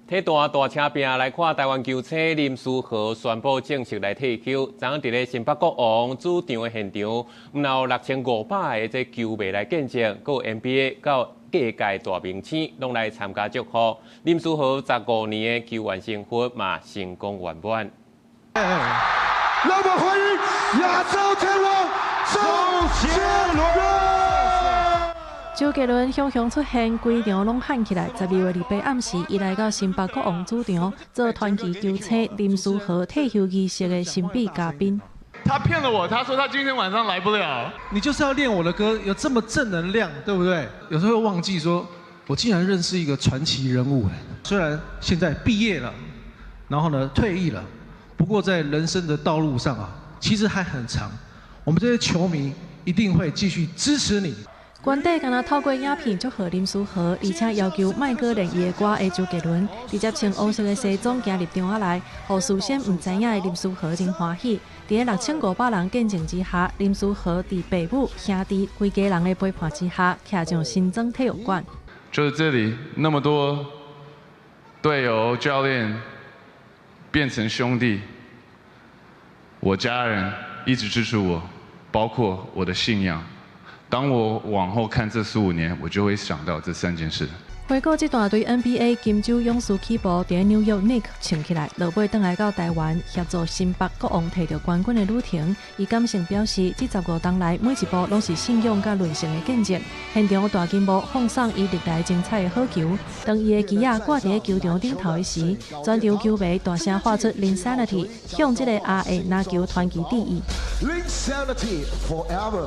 體壇大車拼來看台灣球星林書豪宣布正式來退休。昨昏佇咧新北國王主場的現場，毋但有6500個這球迷來見證，閣有 NBA 佮各界大明星攏來參加祝賀。林書豪15年的球員生活嘛成功圓滿。讓我們歡迎亞洲天王周杰倫。周杰倫雄雄出現，規場攏喊起來。12月28暗時，伊來到新北國王主場做傳奇球星林書豪退休儀式的神秘嘉賓。他騙了我，他說他今天晚上來不了。你就是要練我的歌，有這麼正能量，對不對？有時候會忘記說，我竟然認識一個傳奇人物。雖然現在畢業了，然後呢退役了，不過在人生的道路上啊，其實還很長。我們這些球迷一定會繼續支持你。官邸敢若透過影片祝賀林書豪，而且要求莫閣練伊的歌的周杰倫，直接穿烏色的西裝行入場仔內，予事先毋知影的林書豪真歡喜。佇咧6500人見證之下，林書豪佇爸母兄弟規家人的陪伴之下，徛上新莊體育館。就是這裡那麼多隊友、教練變成兄弟，我家人一直支持我，包括我的信仰。當我往後看這15年，我就會想到這三件事。回顧這段對 NBA 金州勇士起步，佇紐約 Knicks 穿起來，落尾轉來到台灣協助新北國王提著冠軍的旅程，伊感性表示，這15冬來每一步攏是信仰佮韌性的見證。現場大銀幕放送伊歷來精彩的好球，當伊的旗仔掛佇球場頂頭的時，全場球迷大聲喊出 Linsanity，向這個亞裔籃球傳奇致意。 Linsanity forever。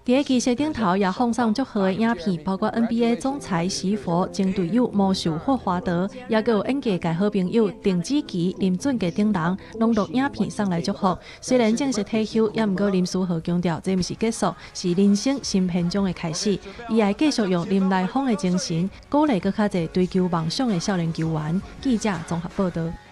佇咧儀式頂頭也放送祝賀的影片，包括 NBA 總裁徐佛、前隊友魔術霍華德，也閣有演藝界好朋友鄧紫棋、林俊傑等人，攏錄影片送來祝福。雖然正式退休，也毋過林書豪強調，這毋是結束，是人生新篇章的開始。伊會繼續用林來瘋的精神，鼓勵閣較濟追求夢想的少年球員。記者綜合報道。